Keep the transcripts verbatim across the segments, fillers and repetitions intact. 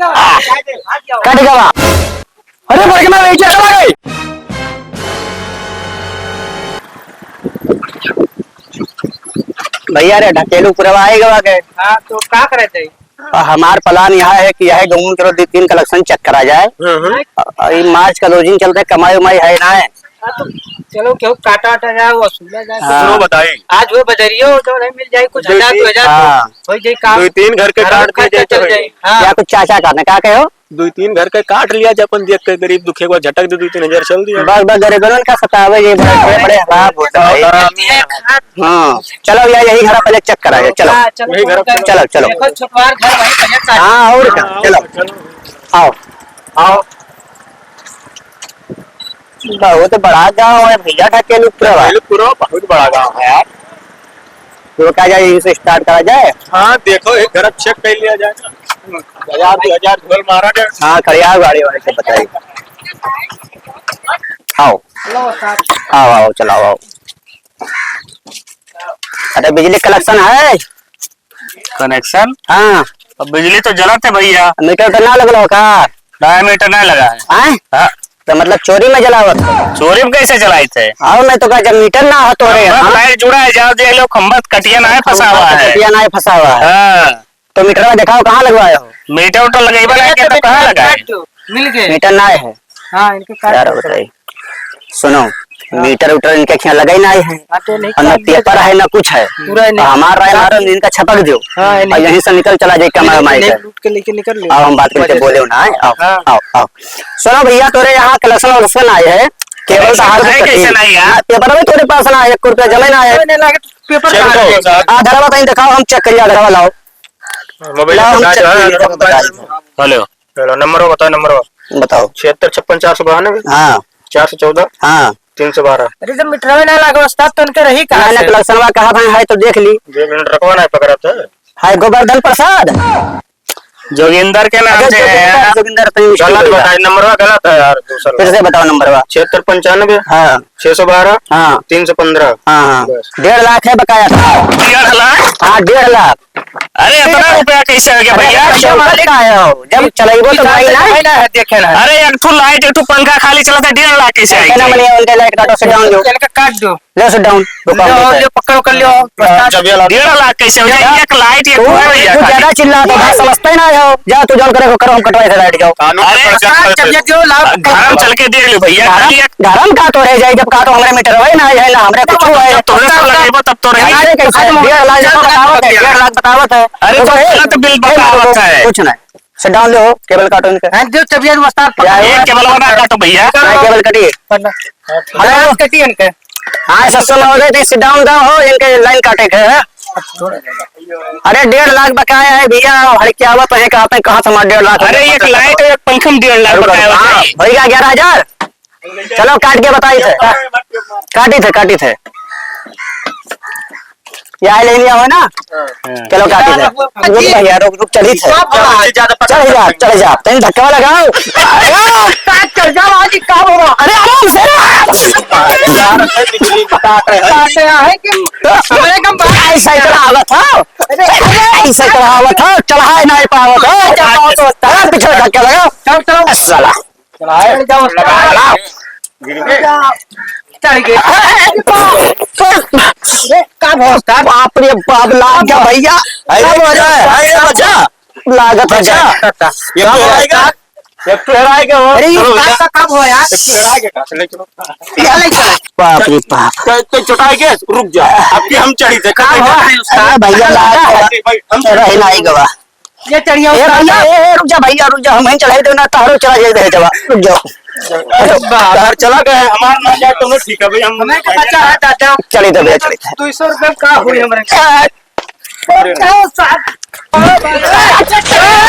कट गवा। अरे, मर के मैं नीचे चला गई। भैया रे, ढकेलू पुरवा आए गवा के। हाँ, तो का करे थे? और हमार plan यह है कि यह गाँव में चलो दो तीन collection check करा जाए। हाँ, हाँ। और ये मार्च का closing चलते, कमाई उमाई है ना है। हाँ, तो चलो, केहू काटा वाटा जाए, वसूला जाए। हाँ। सुनो, बताई। आज वो बजरियो तो नहीं मिल जाए, कुछ दो हजार, तीन, दो हजार हाँ। हो जाए काम। दो तीन घर के घरों काट दिया खर्चा जाए तो चल है। जाए। हाँ। या कुछ चाचा का ना, का कहो? दो तीन घर के काट लिया जाए, अपन देख के गरीब दुखे को झटक दे, दो तीन हजार चल दिया। बस, बस, गरीबन का सतावे, ये बड़े, बड़े, बड़े हराम होता है। हाँ, हाँ। चलो यार, यही घर पहले check करा जाए, चलो। हाँ, चलो, वही घर चलो, चलो। देखो, छोटवार घर वही बजट का है। हाँ, और क्या, हाँ, चलो। चलो। आओ। आओ। बहुत बड़ा गाँव है भैया, ढकेलू पुरवा। ढकेलू पुरवा बहुत बड़ा गाँव है यार। तो का जाए, यहीं से start करा जाए? हाँ, देखो, एक घर check कर लिया जाए ना। हजार, दो हजार झोल मारा जाए। हाँ, खड़िया गाड़ी वाले को बताइए। आओ। आओ, आओ, चलाओ, आओ। अरे, बिजली connection है? Connection? हाँ। अब बिजली तो जलत है भैया। मीटर तो ना लगलो का? ना, मीटर ना लगा है। आय? हाँ। तो मतलब चोरी में जलावत है? चोरी में कैसे जलाइत है? और नहीं तो का, जब मीटर ना हो तो रे, खंभा हाँ? लाइट जुड़ा है, जाओ देख लो, खंभा कटिया ना है, फंसा हुआ है। कटिया ना है, फंसा हुआ है। हाँ। तो मीटर में दिखाओ, कहाँ लगवाए हो? मीटर उटर लगेबा ना, तो कहाँ लगाए? मिल गए। मीटर ना है। हाँ, इनके काट यार दो। बताइए। सुनो, हाँ। मीटर उटर इनके खियाँ लगा ही ना है। हाँ, तो नहीं और ना काट दिया पेपर जाए। है, ना कुछ है। पूरा नहीं। और हमार राय मारो, इनका छपक दो। हाँ, और नहीं। यहीं से निकल चला जाए कमरा नहीं, माई नहीं, के। लूट के लेके निकल ले। आओ, हम बात करके वजह से। बोले ना, आओ, हाँ। आओ, आओ। सुनो भैया, तोरे यहाँ collection वलेक्शन आए है, केबल तो हाथ है, कैसे नहीं यार? पेपर में तोरे पास ना है, एक रुपया जमा ना है। नहीं, नहीं, पेपर चेक कहाँ करो है? साहब। आधारवा कहीं दिखाओ, हम check करिए, आधारवा लाओ। मोबाइल लाओ, हम check करिए, आधारवा बताओ। हेलो। चलो, नंबर बताओ, नंबर। बताओ। छिहत्तर छप्पन चार सौ बानवे। हाँ। चार सौ चौदह। हाँ। तीन सौ बारह। अरे, जब मीटरवा ना लागो, उस्ताद, तो उनके रही कहाँ ना, ना, से? कलेक्शनवा कहाँ भाई है, तो देख ली। देख ली, ट्रकवा ना पकड़त है। हाय, गोवर्धन प्रसाद। जोगिंदर के नाम अच्छा, से है। जोगिंदर, जोगिंदर, तो गलत बताए, नंबरवा गलत है यार, दूसरा। फिर से बताओ नंबरवा। छिहत्तर पंचानबे। हाँ। छह सौ बारह। हाँ। तीन सौ पन्द्रह। हाँ, हाँ। बस। डेढ़ लाख है बकाया। डेढ़ लाख? हाँ, डेढ़ लाख। अरे, इतना रुपया कैसे हो गया भैया? अरे, भैया, मालिक आए हो। जब चलाइबो तो भाई ना। भाई ना, देखे ना। अरे, एक ठो लाइट, एक ठो पंखा खाली चलत है, डेढ़ लाख कैसे आई? ना, मने उनके लाइट काटो, sit down लो। इनका काट दो। ले sit down। लो, ले, पकड़ो, कर लियो। हाँ, जब ये लाइट डेढ़ लाख कैसे हो जाए? एक लाइट, एक तू, है भैया तू खाली। ज्यादा चिल्ला तो बात समझते ना हो। जा, तू जौन करे को करो, हम कटवाए से लाइट जाओ। अरे, उस्ताद, जब ये जो लाओ, घर में चल के देख लो भैया, घर, खाली एक घर में का तो रह जाए, जब का तो हमरे मीटर है ना, है ना, हमरे कुछ है। जब तोहरे से लगेबो, तब तो रही। अरे, कैसे? डेढ़ लाख बतावत है, डेढ़ लाख बतावत है। अरे, तो तो ए, गलत बिल ए, बतावत है। कुछ नहीं। Sit down लो, केबल काटो इनके। हाँ, जो तबियत उस्ताद पकड़। एक केबल वाला काटो भैया। हाँ, केबल कटिए। हेलो। कटिए इनके। हाँ, सस्ता में हो जाए, तो sit down दो हो, इनके लाइन काटे के है। अरे, डेढ़ लाख बकाया है भैया, हड़कियावत है, कहते हैं, कहाँ से हमारा डेढ़ लाख हो अरे, गया? एक लाइट, एक पंखा में डेढ़ लाख रुको, बकाया हाँ, है। भैया, ग्यारह हजार। चलो, काट के बताई थे। काटी थे, काटी थे। या ले लिया हो ना? हाँ। चलो, काटी थे। रुक भैया, रुक, रुक, चली थे। चल, चल जा, चल जा। तनी धक्का लगाओ। अरे, काट चल जा, आज का होगा? अरे, आराम से। काटे हैं कि हमारे कम बात ऐसा ही चढ़ावत हो। अरे, ऐसा ही चढ़ावत हो, चढ़ाए नहीं पावत हो। अरे, पीछे धक्का लगाओ। चल, चलो। साला। चढ़ाए। चढ़ जाओ, उस्ताद। लगाओ। गिर गए। चढ़ गए। अरे, का भा उस्ताद? बाप रे बाप, लाग गया भैया। अरे, का भा अरे, अरे, बच्चा। लागत है बच्चा। जा। ये तो हेराएगा। एक तो हेराएगा वो। अरे, ये चलो, उस्ताद का कब हो यार? एक तो हेराएगा, चलो, चलो। चले, चले। बाप रे बाप। तो, तो चढ़ाए के, रुक जा। अब कि हम चढ़ी थे, का हो? अरे, भैया, लाग गया। भाई, हम चढ़े नहीं गवा। ये चढ़िया ए उतार भैया, लो। ए, ए, रुक जा भैया, रुक जा, हम ही चढ़ाई देना, तारो चला जाए दे जवा, रुक जाओ। अरे बाप। तार चला गए, हमार ना जाए तो ठीक है भाई, हम हमें तो बचा है दादा। चली तो भैया, चली। दो सौ रुपये का हुई हमरे? अरे।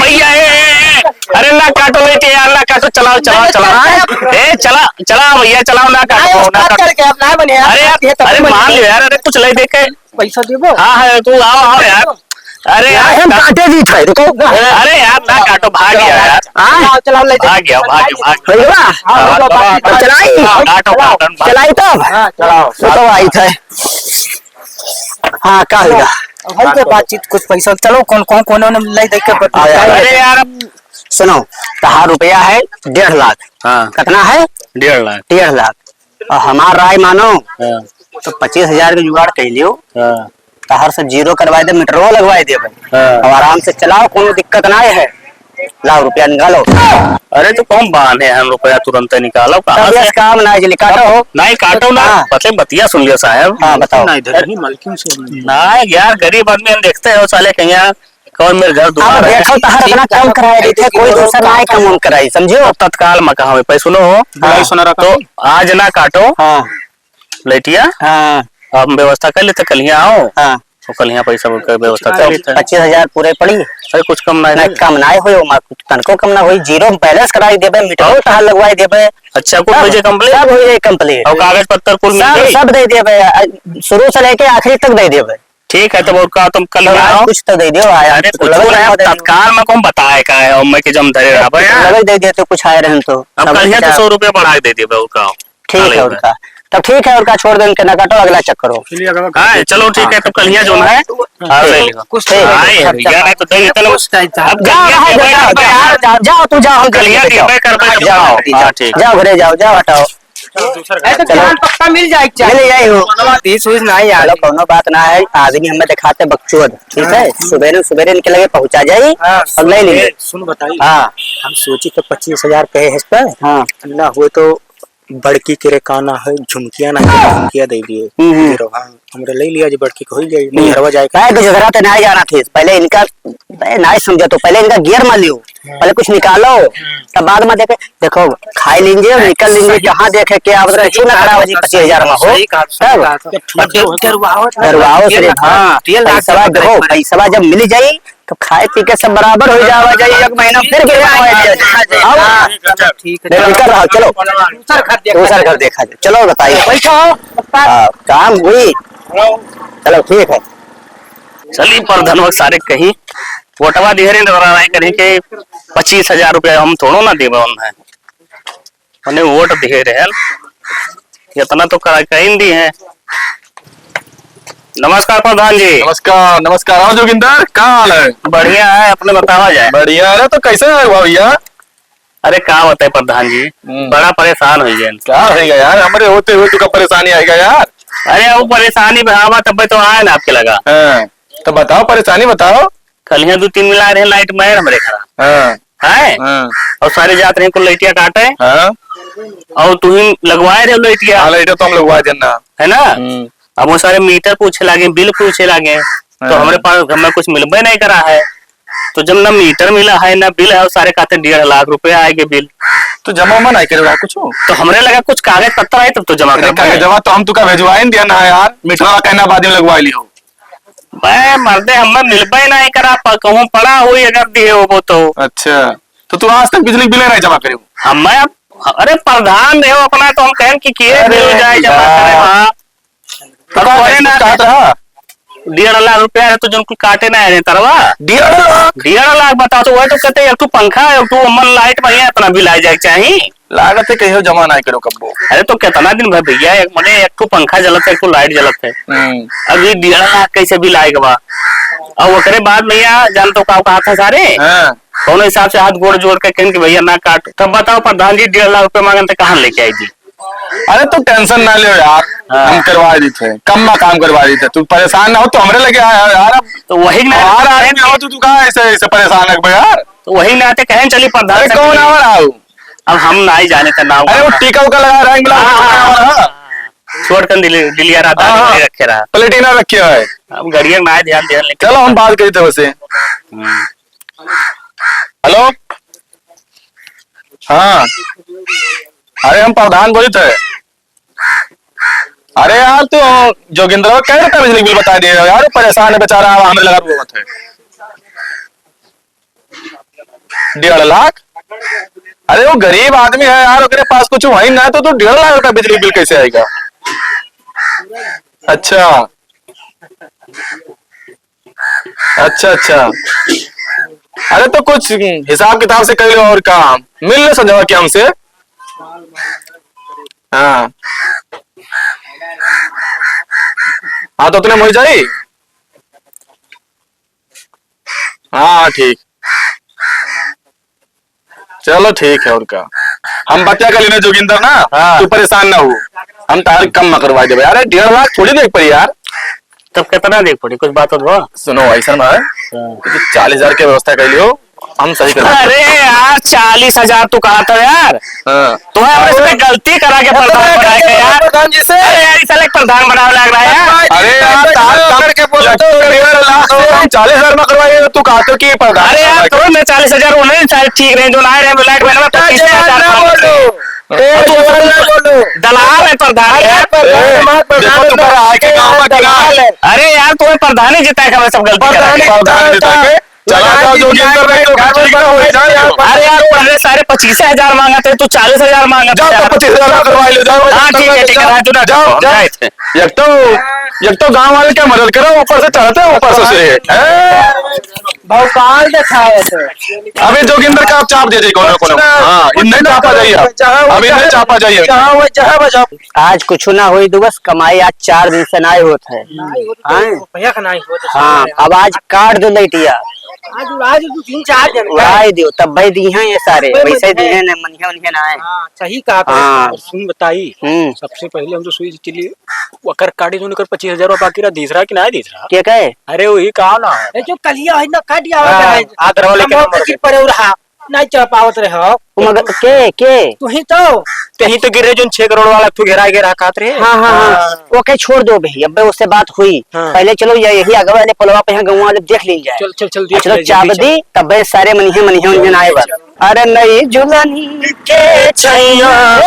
भैया, ए, ए, ए, अरे ना काटो, लेके यार, ना काटो, चलाओ, चलाओ, चलाओ। ए, चला, चला भैया, चलाओ, ना काटो, ना काटो। चल के अब ना बने यार। अरे यार, ये तो अरे बने। मान लो यार, अरे कुछ ले दे के। पैसा देबो? हाँ, हाँ, तू आओ, आओ यार। अरे यार, यार, हम का- काटे दी थे, रुको। अरे यार, ना काटो, भाग गया यार। हाँ? चलाओ, चलाओ, ले भाग गया, भाग गया, भाग गया। भैया, हाँ, हाँ, बाबा, बाबा। चलाई। हाँ, काटो, काटो, भाग। चलाई तब? हाँ, चलाओ। वो तो आई थे। हाँ, का होगा? भाई, तो बातचीत कुछ पैसा, चलो, कौन, कौन, कौन ने लाई देख के बता-, अरे यार, अब सुनो, तहार रुपया है डेढ़ लाख। हाँ। कितना है? डेढ़ लाख। डेढ़ लाख। और हमार राय मानो, हाँ। तो पच्चीस हजार के जुगाड़ कर लियो। हाँ। तहार से जीरो करवाए दे, मीटरो लगवाए देबे। हाँ। और आराम से चलाओ, कोनो दिक्कत ना है। लाओ रुपया निकालो। अरे तो कौन बांधे हम रुपया तुरंत निकालो, कहाँ तब से? यस काम ना जल्दी काटो हो। नहीं काटो ना, हाँ। पहले बतिया सुन लियो साहब। हाँ, बताओ। ना इधर नहीं, मालकिन से बोलिए। ना यार, गरीब आदमी हम देखते हो साले कहीं कौन मेरे घर अब दुआर है। बैठो तहार अपना काम कराए देते, कोई दूसरा ना काम कराई, समझो? अब तत्काल में कहा पैसा सुनो हो। हाँ। सुना रखा तो है। आज ना काटो। हाँ। लइटिया? हाँ। अब हम व्यवस्था कर लेते, कल यहाँ आओ। हाँ। तो कल यहाँ पैसा का व्यवस्था कर लेते हैं। पच्चीस हजार पूरे पड़ी। अरे कुछ कम ना ना, है। कम ना होई, ओमा कुछ तनको कम ना होई, जीरो बैलेंस कराई देबे, मीटरो तहार लगवाई देबे। अच्छा, कुछ सब, हो जाए complete? सब हो जाए complete। और कागज पत्तर कुल मिल सब, जाई? सब दे देबे, अ, शुरू से लेके आखिरी तक दे देबे। ठीक है, तब और का, तुम कल तो यहाँ आज आओ। कुछ तो दे दियो, आज अरे कुछ कुछ लगल ना, रहा है। तत्काल में कौन बताए का है, और मैं के जम धरे रहा भाई। लगल दे दियो तो कुछ आए रहन तो। अब सब कल यहाँ तो पचास। सौ रुपया बढ़ा के दे दियो, और का। ठीक है, और का। तब ठीक है, और का, छोड़ दो इनके, ना काटो, अगला चक्कर हो। चलिए, अगला हाँ, चलो ठीक है, तब कल यहाँ जो है, हाँ, ले लो। कुछ ठीक है, हाँ, ये सब भैया, चलो। नहीं तो दे देते लोग। कुछ टाइम था। अब जाओ, कल यहाँ जाओ, देबे जाओ, करबे। जाओ, जाओ, जाओ, तू जाओ, हम कल यहाँ देबे देबे करबे, तब जाओ। हाँ, ठीक। जाओ, घरे जाओ, जाओ, हटाओ। दूसरा घर। ऐसे चलो। ध्यान पक्का मिल जाए, क्या? मिल जाए हो। कोनो बात, ई सोच ना है यार। चलो, कोनो बात ना है, आदमी हमें दिखाते बकचोद, ठीक है? हाँ। सुबेरे, सुबेरे इनके लगे पहुंचा जाई हाँ, और ले लेंगे। सुन बताई। हाँ। हम सोची तो पच्चीस हजार कहे है इस पर। हाँ। ना हो तो बड़की के रे काना है, झुमकिया ना है, झुमकिया दे दिए। हम्म, हम्म। ये रहो, हाँ, हमरा ले लिया जी, बड़की को हो जाए, हम्म। नहीं हरवा जाए। काहे तो झगड़ा ते नहीं जाना थे, पहले इनका, नहीं समझा तो पहले इनका गियर मार लियो। पहले कुछ निकालो, तब बाद में देखे। देखो, खाई लीजिए, निकल लीजिए, सही। कहाँ देखे के आप सही चूना कहा, खड़ा हो जी, सही पच्चीस हजार में हो। सही कहा, सही तब? कहा। डर-, डरवाओ, डरवाओ से, डरवाओ, हाँ, तेल पैसा डाल दे, देखो, भाई। पैसा जब मिल जाई, तो खाए पी के सब बराबर हो जावा जाई, एक महीना फिर गिरवा जाई। हाँ, ठीक है, ठीक है, बेफिक्र रहो, चलो। दूसर घर देखा दूसर जाए। घर देखा जाए। चलो, बताइए। बैठो। हाँ, काम हुई। चलो, ठीक है। चली, प्रधानवा सारे कहीं वोटवा दिहे रहे, डरा रहे कहीं के पच्चीस हजार रुपया हम थोड़ो ना देबे उन्हें। उन्हें वोट दिहे रहे, इतना तो करा, कहीं दी है। नमस्कार प्रधान जी। नमस्कार, नमस्कार। आओ जोगिंदर, का हाल है? बढ़िया है, अपने बतावा जाए। बढ़िया है, तो कैसे है भैया? अरे का बताए प्रधान जी, हम्म। बड़ा परेशान हो गए। का होइगा यार, हमरे होते हुए तुका परेशानी आइगा यार। अरे वो परेशानी में आवा तब तो आए ना आपके लगा। हाँ, तो बताओ, परेशानी बताओ। कल यहाँ दो तीन मिला रहे लाइट मैन हमरे घर। हाँ। है? हाँ। और सारे जात रहे को लाइटिया काटे। हाँ। और तुम लगवाए रहे लाइटिया। हाँ, लाइट तो हम लगवा देना। है ना? हम्म। अब वो सारे मीटर पूछे लागे, बिल पूछे लागे, तो हाँ। हमरे पास, हमें कुछ मिलबे नहीं करा है। तो जब ना मीटर मिला है, ना बिल है, और सारे कहते डेढ़ लाख रुपया आएगे बिल। तो जमा उमा नहीं करे रहा कुछ? तो हमरे लगा कुछ कागज पत्तर आए तब तो जमा अरे करबे। कागज जमा तो हम तुका भेजवाइन दिया ना यार, मीटर वाला कहना बाद में लगवा लियो। बे मर्दे, हमें मिलबे नहीं करा, प-, कहूँ पड़ा हुई अगर दिए होबो तो। अच्छा, तो तू आज तक बिजली बिल नहीं जमा करे हो? हमें अब, अरे प्रधान रहे हो अपना, तो हम कहें कि किए अरे बिल जाए जमा करे यार। बा। तो अब का तोरे ना कहत रहा? डेढ़ लाख रुपया है तो जौन कुल काटे ना है तरवा। डेढ़ लाख? डेढ़ लाख बताओ तो वह तो कहते एक ठो पंखा, एक ठो मन लाइट बढ़िया इतना बिल आ जाए के चाही। लागत है कहियो जमा ना करो कब्बो। अरे तो कितना दिन भर भैया, एक मने एक ठो पंखा जलत है, एक ठो लाइट जलत है। हम्म। अब ये डेढ़ लाख कैसे बिल आएगा बा? और ओकरे बाद भैया जान तो का कहा था सारे? हाँ। कौन हिसाब से हाथ गोड़ जोड़ के कहन कि भैया ना काट। तब बताओ प्रधान जी डेढ़ लाख रुपया मांगन तो कहाँ लेके आई जी? अरे तू टेंशन ना ले यार, हाँ। हम करवा दी थे, कम में काम करवा दी थे, तू परेशान ना हो, तू हमरे लगे आया हो यार। अब तो वही ना हमारा आदमी हो, तू, तू कहाँ ऐसे, ऐसे परेशान है बे यार? तो वही नाते कहें चली प्रधान अरे से कौन मिले। आ रहा हो? अब हम ना ही जाने का नाम अरे वो का। टीका उका लगा रहा है, मिला हाँ, हाँ, हाँ। हाँ। छोड़ कर दिल-, दिलिया रहा, दाढ़ी हाँ, हाँ। वाली रखे रहा। प्लेटिना रखे है। अब गड़िया में ना ध्यान दे, लेकिन चलो हम बात करी थे वैसे। हम्म। हेलो, हाँ, अरे हम प्रधान बोलित है। अरे यार, तू जोगिंदर कह रहा था बिजली बिल बता दे यार, परेशान है बेचारा, हमरे लगा रोवत है। डेढ़ लाख? अरे वो गरीब आदमी है यार, ओकरे पास कुछ वही ना, तो तू डेढ़ लाख का बिजली बिल कैसे आएगा? अच्छा, अच्छा, अच्छा। अरे तो कुछ हिसाब किताब से कर लो और काम। मिल लो संजवा के हमसे। हाँ। हाँ, तो उतने में हो जाई। हाँ, हाँ, ठीक। चलो ठीक है, और का। हम बतिया कर लेने जोगिंदर ना, हाँ। तू परेशान ना हो, हम तार कम में करवा देबे। अरे डेढ़ लाख थोड़ी देख पड़ी यार। तब कितना देख पड़ी, कुछ बात होत बा? सुनो, ऐसा ना है, हाँ। चालीस हजार के व्यवस्था कर लियो, हम सही कर देबे। अरे यार, चालीस हजार तू कहत हो यार। हाँ। तो है, हमरे से गलती करा के प्रधान बनाए के यार। प्रधान जी से। अरे यार, इस साले प्रधान बनावे लाग रहा है यार। अरे यार, तार तार के बोलो तो डेढ़ लाख से हम चालीस हजार में करवाइए, तू कहते हो कि प्रधान अरे यार, तो मैं चालीस हजार उन्हें सारे ठीक रहे, जो लाए रहे, लाइट वाले में पच्चीस हजार ना बोलो। ए, अब तू बोल ना बोलो। दलाल है प्रधान अरे यार। प्रधान, ए, मार प्रधान देखो, तू ना। कर आए के गाँव में दलाल है। अरे यार, तुम्हें प्रधान ही जिताए का, मैं सब गलती करा प्रधान के। ही जिताए का। चला जाओ, जोगिंदर भाई, तो ठीक ना हो जाए। अरे यार, पहले सारे पच्चीस हजार मांगत है, तू चालीस हजार मांगत है जाओ, तो यार। पच्चीस हजार करवा ले, जाओ। हाँ, ठीक है, ठीक है, राजू ना जाओ, जाओ, हम जाओ। जाए थे। एक तो, एक तो गांव वाले क्या मदद करो, ऊपर से चढ़ते हैं, ऊपर से, हैं? भौकाल दिखाओ तो। अबे जोगिंदर का आप चाप दे दे, कौन है, कौन है? कुछ ना, हाँ, कुछ इन्हें ना चापा करो, जाइए आप। जहाँ वो अब इन्हें जहाँ, चापा जाइए। जहाँ वो जहाँ बजाओ। आज कुछ ना होई, दुबस कमाई आज चार दिन से नाई होत है। नाई होत तो हाँ। रुपया का नाई होत है, हाँ, सारे। अब आज काट दो लइटिया। आज उड़ा दो, दो तीन चार जन का। उड़ाई दियो, तब भाई दी हैं ये सारे, कोई वैसे मत दी है। हैं ना, मनिया उनिया ना आए। हाँ, सही कहा था। हाँ। और सुन बताई, हम्म। सबसे पहले हम तो सोची चली, ओकर काटी जो ओकर पच्चीस हजार रुपया बाकी रहा, दीसरा कि ना दीसरा? के कहे? अरे वही कहा ना। ए, जो कलिया है ना, काट गया हाँ, है। हाथ रहो लेकिन हम नंबर चिप पर रहा। नहीं चढ़ पावत रहे हो। मगर के, के? तू ही तो। तही तो गिर रहे, जोन छह करोड़ वाला तू घेरा घेरा खात रहे। हाँ, हाँ, हाँ। हाँ। ओके, छोड़ दो भाई, अब उससे बात हुई। हाँ। पहले चलो, ये, यही आगे वाले पुलवा पे यहाँ गाँव वाले देख लीन जाए। चल, चल, चल, देख चलो, ले, चाप जल्दी दी, चल। तब सारे मनिहे, मनिहे, उनिहे आए बस। अरे नहीं, जुलनी के छैया,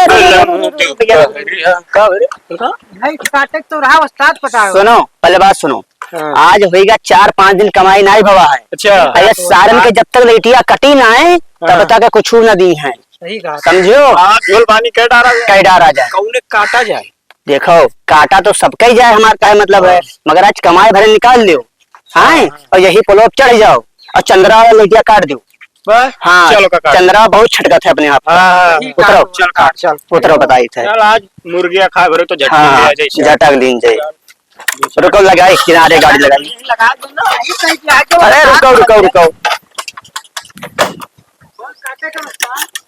का रे? नहीं, काटे तो रहा, उस्ताद पटाओ। सुनो, पहले बात सुनो। हाँ। आज होइगा चार पाँच दिन कमाई नाई भवा है। अच्छा। अरे सारन के जब तक लइटिया कटी ना है, तब हाँ। तक कुछ ना दी है। सही कहा। समझो? हाँ, झोल पानी कह डारा जाए। कह डारा जाए। कौने काटा जाए? देखो, काटा तो सबका ही जाए, हमार काहे मतलब है, हाँ। मगर आज कमाए भरे निकाल लियो। हाँ, हाँ। और यही पुलवा पे चढ़ जाओ और चंद्रा वाला लइटिया काट दो। बस, हाँ, चलो काका। चंद्रा बहुत छटकत है अपने आप। हाँ, हाँ, हाँ। उतरो। चल काट, चल। उतरो बताई थे। चल, आज मुर्गिया खाए भरे तो झटक हाँ, लिया जाए, चल। झटक लीन जाए। रुको, लगाई किनारे गाड़ी लगाई। लगा दो ना, यही कहीं पे आके अरे, रुको, रुको, रुको।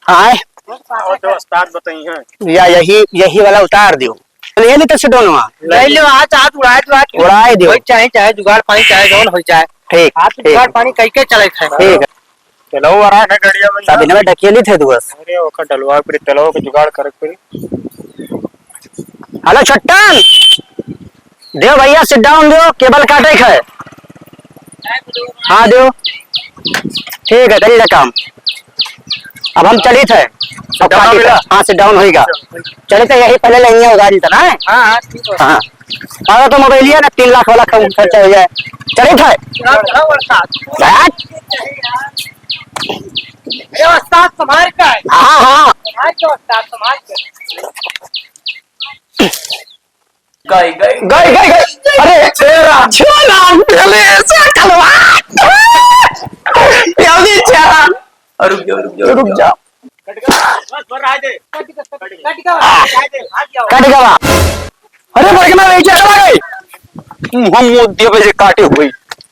आए। और तो उस्ताद बताई हैं। या यही, यही वाला उतार दियो। ले ली तो सिडोनवा। ले लो, आज, आज उड़ाए दो, आज। उड़ाए दो। वही चाहे, चाहे जुगाड़ पानी, चाहे जौन हो जाए। ठीक, आज तो ठीक। जुगाड़ पानी कई के चले थे। ठीक है। चलो, आ रहा है गड़िया में सब यार। इनमें ढकेली थे दुआस। अरे, ओकर डलवा पर तलो के जुगाड़ करे पड़ी। हेलो, छट्टन। देव भैया, sit down देव, cable काटे के है। हाँ, देव। ठीक है, करिए काम। अब हम चलित है। अब sit down काटित है। हाँ, sit down होइगा। चलित है, यही पहले लेंगे उधारी था ना? हाँ, हाँ, ठीक है। हाँ। अरे तो मोबाइलिया ना तीन लाख वाला खर्च, खर्चा हो जाए। चलित है। हाँ, हाँ, हाँ। बैठ। अरे उस्ताद, संभाल के। हाँ, हाँ। संभाल के उस्ताद, संभाल के। गई, गई, गई, गई। अरे, चेहरा, चेहरा, पहले ऐसा कलवा। जल्दी चेहरा। रुक जाओ, रुक जाओ, रुक जाओ। कट गवा। अरे, मर गया, मैं क्या करा गई? मुँह मुँह दिया, वैसे काटे हुए।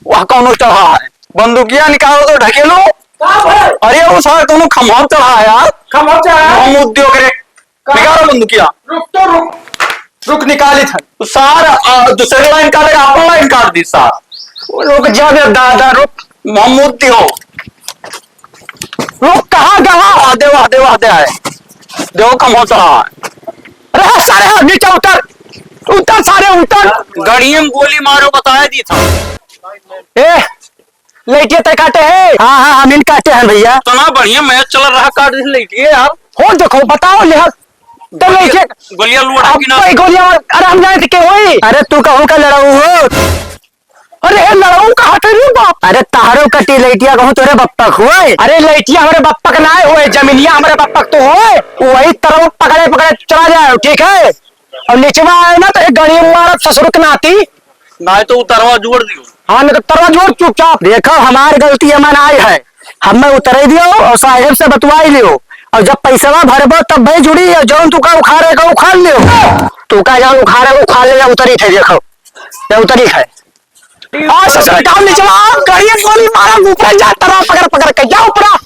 वह कौन चढ़ा है? बंदूकिया निकालो तो ढकेलो। अरे, वो साला कौन खम्भा चढ़ा है यार? खम्भा चढ़ा है? मुँह मुँह दियो करे। निकालो बंदूकिया। रुक तो रुक। रुक, निकाली था। सार, अ, दूसरे लाइन काटेगा, अपन लाइन काट दी सार। रुक जा बे दादा, रुक। मोमोती हो। रुक, कहाँ, कहाँ? आ, दे, वाह, दे, वाह, दे आए। देखो, कम होता है। अरे, सारे, हाँ, नीचे उतर। उतर, सारे, उतर। गड़ियम गोली मारो, बताया दी था। ए, लइटिया तय काटे है? हाँ, हाँ, हम इन काटे हैं भैया। इतना बढ़िया मैच चल रहा, काट दी लइटिया यार। हो देखो, बताओ ले, तो लइटिया गोलियां लूट अब की ना। भाई गोलियां मार, अरे हम जाने थे के होई? अरे तू कहूँ का लड़ाऊ हो? अरे हे लड़ाऊ कहा थे रे बाप? अरे तारो कटी लइटिया कहूँ तोरे बप्पक हुए। अरे लइटिया हमरे बप्पक ना हुए, जमीनिया हमरे बप्पक तो हुए। वही तरह पकड़े पकड़े चला जाए, ठीक है? और निचवा आए ना तो एक गड़ी मारत ससुर के नाती। ना तो उतरवा जोड़ दियो। हाँ, नहीं तो तरवा जोड़ चुपचाप। देखो, हमार गलती एमा नाई है, हमें उतरे दियो और साहेब से बतवाई लियो, और जब पैसवा भरबो तब भाई जुड़ी, और जौन तुका उखाड़े का उखाड़ लियो, तुका जौन उखाड़े का उखाड़ लियो, उतरी थे, देखो, ये उतरी थे। आ, ससुर डाल नीचे, आ, गाड़ियाँ गोली मारा, ऊपर जा, तरवा पकड़, पकड़ के जा ऊपरा।